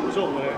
duh zawk mawle.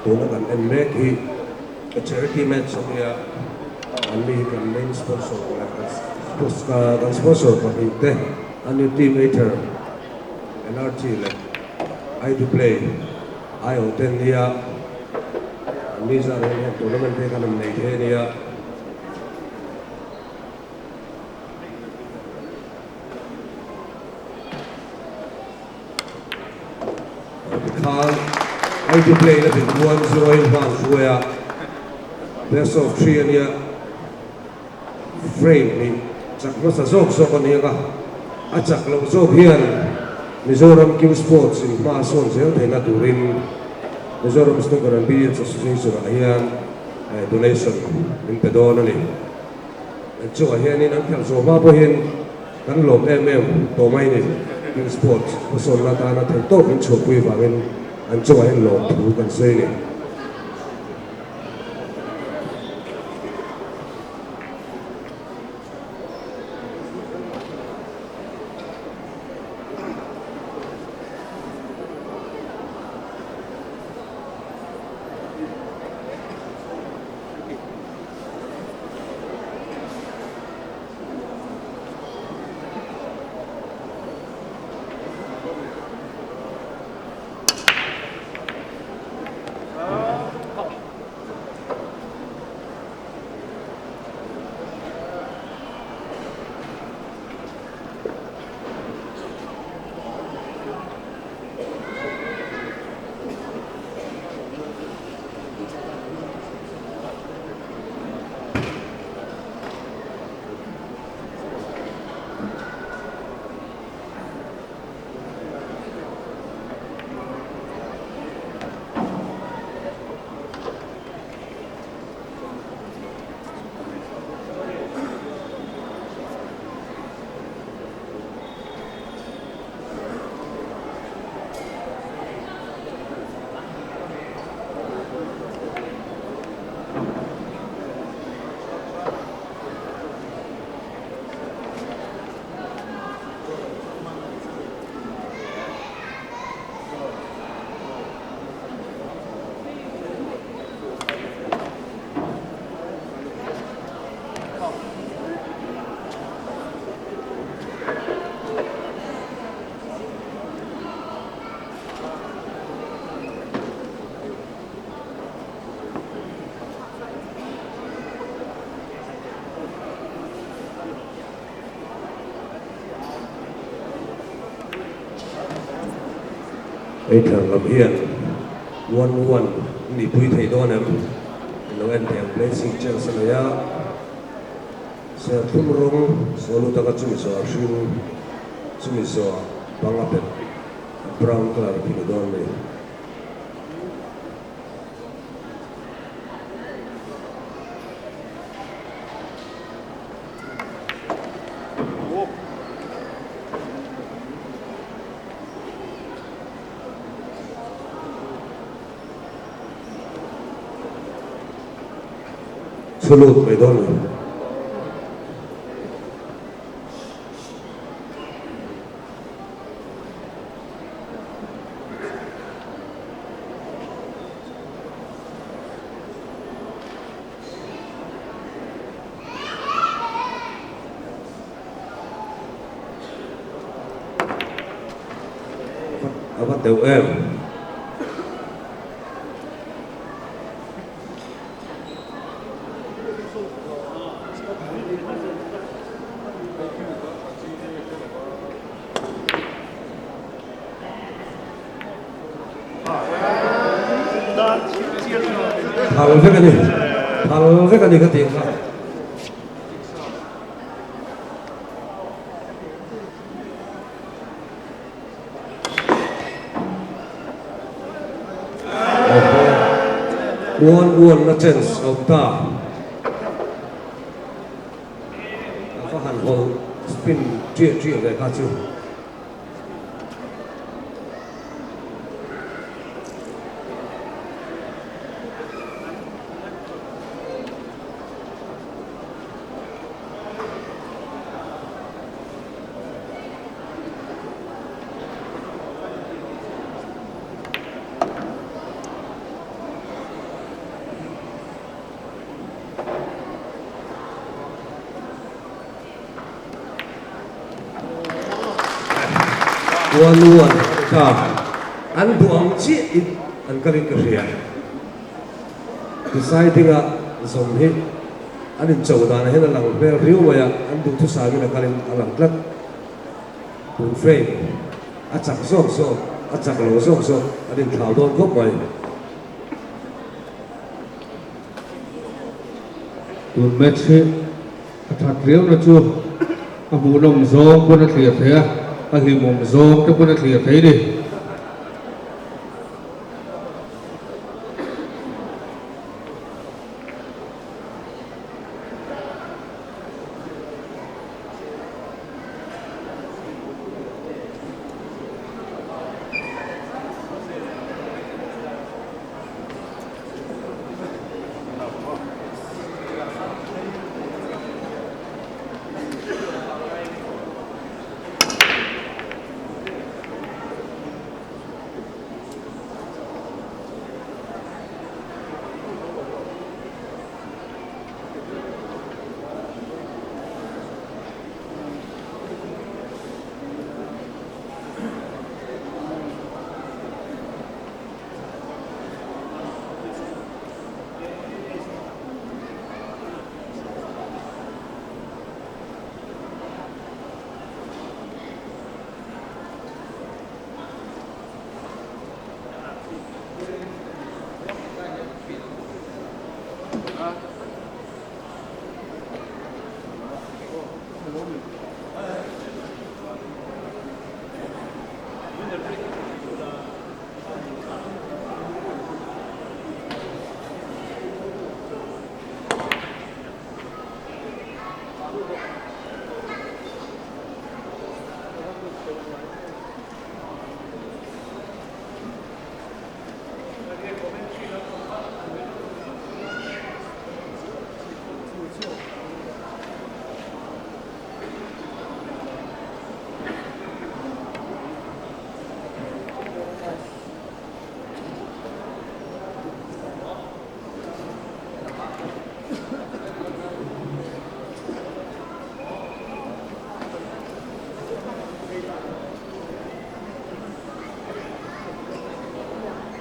Tuna kan en mek hi charity match a nia, an ni hi kan main sponsor leh kan sponsor pahnih te an ni team Ather Energy leh I Do Play aiawh te an nia, an ni zar hian heng tournament te hi kan han nei thei a nia. Tikhan I do play na din 1-0 in hman hruai a, best of 3 a nia, frame hi chak hmasa zawk zawk a nia ka, a chak loh zawk hian Mizoram Q Sports in hma a sawn zel theihna turin Mizoram Snooker and Billiards Association ah hian donation min pe dawn a ni. An chungah hianin an khelh zawh hma pawhin kan lawm em em tawh mai ni. King Sports hmasawnna atana theihtawp min chhuahpui vangin an chungah hian lawm thu kan sawi ni. Hei thar lam hian 1-1 nihpui thei dawn em? Ilo en thei ang blazing chance a nei a. Serthlum rawng saw lut anga chumi zawh a hring, chumi zawh ah bang a bet brown colour khi ni dawn mai. Chhu lut mai dawn lo. A va teuh em? Phal vek a ni, phal vek a ni ka tih kha. Uan uan na chance a awm ta. A va han hawlh spin ṭiah ṭiah ve kha chu. Uanu an ta an duh ang chiah in an kal in ka hria. Deciding a zawm hi an incho danah hian a lang hmel riau mai a, an duhthusam in a kal in a lang tlat. Tun frame a chak zawk zawk, a chak lo zawk zawk an inthlau dawn khawp mai. Tun match hi a that riau na chu a hmuhnawm zawng pawn a thlir thei a, a hlimawm zawng te pawn a thlir thei ni.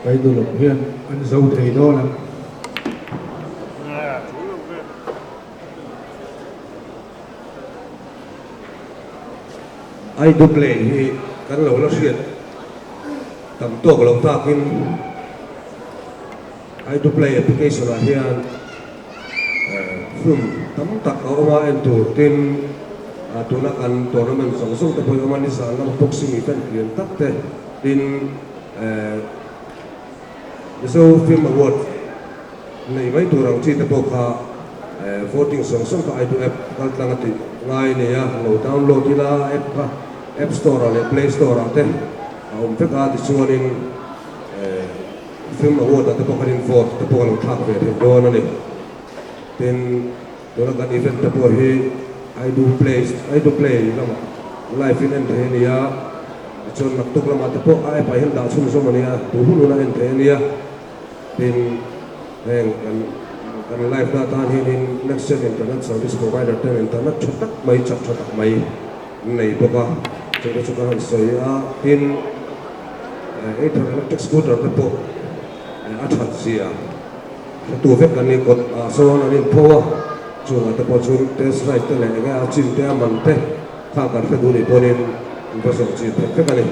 Kai duh loh hian an zo thei dawn ang. Aidu play hi kan lo la hriat tam tawk lo takin Aidu play application ah hian film tam tak a awm a en tur tin tuna kan tournament zawng zawng te pawh hi a awm a nizan lama boxing event lian tak te tin Mizo Film Award nei mai tur ang chi te pawh kha voting zawng zawng kha Aidu app kal tlang a tih ngai a nei a, lo download ila app kha App Store ah leh Play Store ah te a awm vek a, tichuanin Film Award ah te pawh khanin vote te pawh a lo thlak ve thei dawn a ni. Tin, tuna kan event te pawh hi Aidu Play Aidu Play lamah live in en thei a ni a, tichuan naktuk lamah te pawh a app ah hian dah chhunzawm a ni a, duh hun hun a en thei a ni a. Tin, heng kan kan live na atan hianin next gen internet service provider ten internet tha tak mai chak tha tak mai an nei bawk a, chungte chu kan han sawi a. Tin, Ather electric scooter te pawh a that zia hretu vek an ni. Kawt ah sawn an inpho a, chungah te pawh chuan test ride te leh enge a chin te a man te kha kan hre duh nih pawhin in va zawh chin vek vek a ni.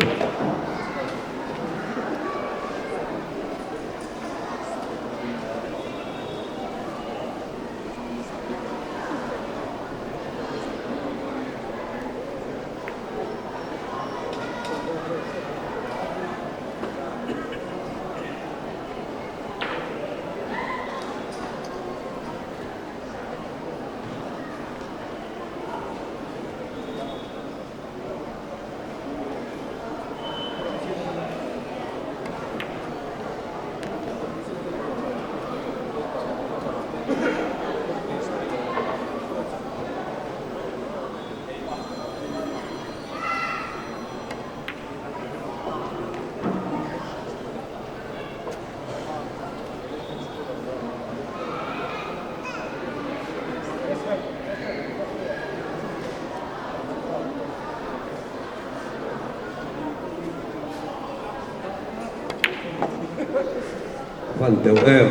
Van deuh em.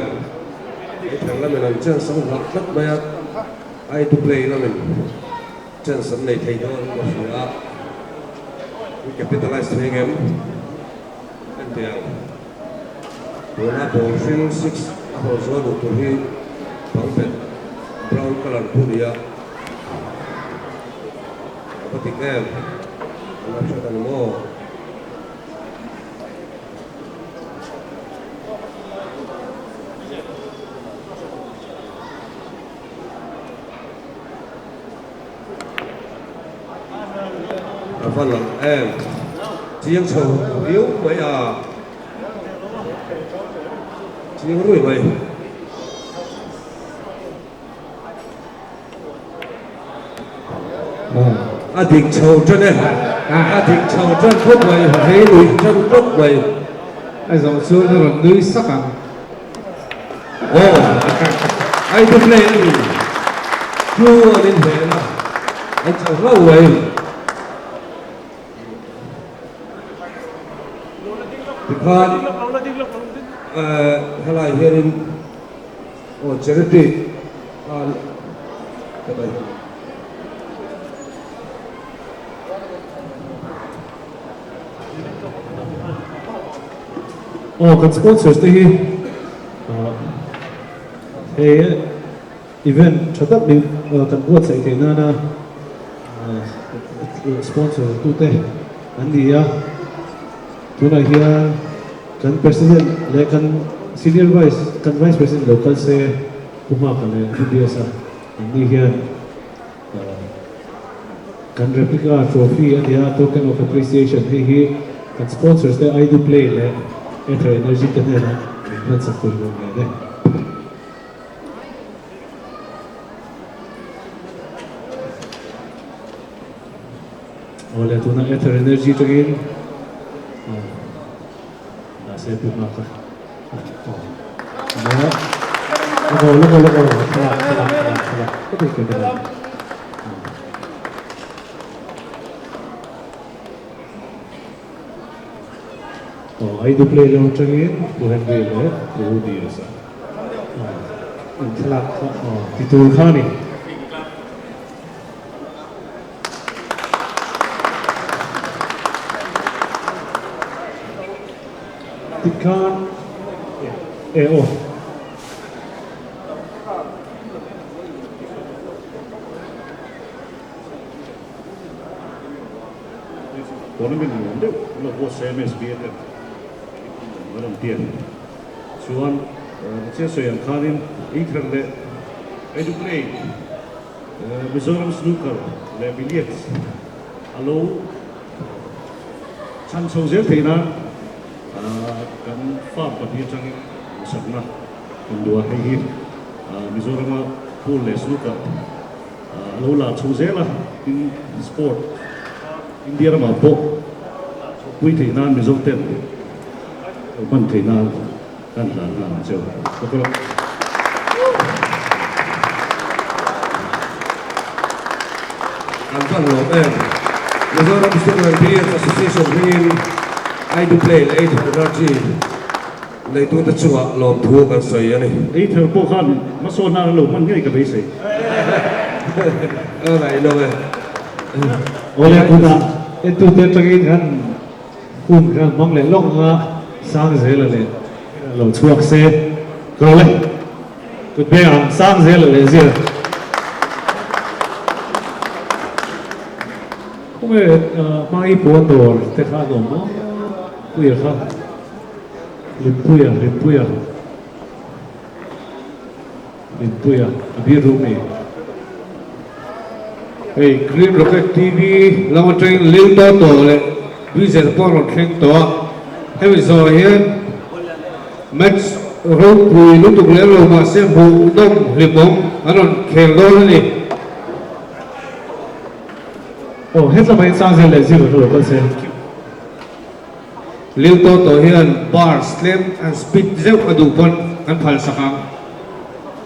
Hei thang lamin an chance an hlauh tlat mai a, I to play lamin chance an nei thei dawn ka hria a, an capitalize thei ang em? En teh ang. Tuna ball hring six a haw zual duh tur hi bang bet brown colour pawh ni a, a va dik em? An la hriat ang maw? A va lang em? Chiang chho riau mai a, chiang rui mai. A dik chho tan e, a dik chho tan khawp mai, hei lui tan khawp mai. A zawh chuan a rawn nui sak ang. Aw, ai te play a ni. Chu an inhel a, an chho hlauh mai. Tikhan helai hianin aw charity a ka daih. Aw kan sponsors te hi hei Event tha tak mai kan buatsaih theih nana sponsor tute an ni a, tunah hian kan President leh kan Senior Vice kan Vice President lo kal se Pu Hmaka leh Pu Biasa an ni hian kan replica trophy a nia token of appreciation hei hi kan sponsors te Aidu Play leh Ather Energy te hnenah min hmansak tur nuam nen e. Awle tuna Ather Energy tangin mahse pu hma kha aw loko loko loko thlalak thlalak thlalak thlalak ka ti camera Aw I do play lo atangin Pu Henry leh Pu Diaz a in thlalak kha aw ti tur kha a ni. Tikhan e aw. Tournament nuam deuh an lo buat se MSB a ten an rawn ti a ni. Chuan Pathian sawi ang khanin Ether leh Eduplay, Mizoram Snooker leh Billiards a lo chhan chho zel theih nan kan farm pahnih atangin duhsakna kan duh a. Hei hi Mizorama pool leh snooker A lo la chho zel a, tin sport India ramah pawh chhawpui theih nan Mizo ten lo hman theih nan kan hlan nghal ang cheu. Ka rawh. An van lawm em. Mizoram Student and Billiards Association hmingin. Aiduplay leh Either Energy neitute chungah lawmthu kan sawi a ni. Either pawh khan hmasawn nan a lo hman ngei ka beisei. A ngaihnawm e. Awle tunah entute atangin kan hun khan hmang leh lawk anga sang zela leh lo chhuak se ka rawh le. Kut beng ang sang zela leh zir. Khawnge hmangi pawn dawr te kha an awm maw? Puia kha. Hlimpuia, Hlimpuia. Hlimpuia, a bir rum ei. Hei Green Rocket TV lam atangin Lil Toto leh Diesel pawh a rawn thleng tawh a, hemi zawh hian match ropui lutuk lem lo mahse hmuhnawm hlimawm an rawn khel dawn a ni. Aw hetlama in sang zel leh zir ka lo kal se. Lil Toto hian bars tlem an speed zeuh a duh pawn kan phal sak ang.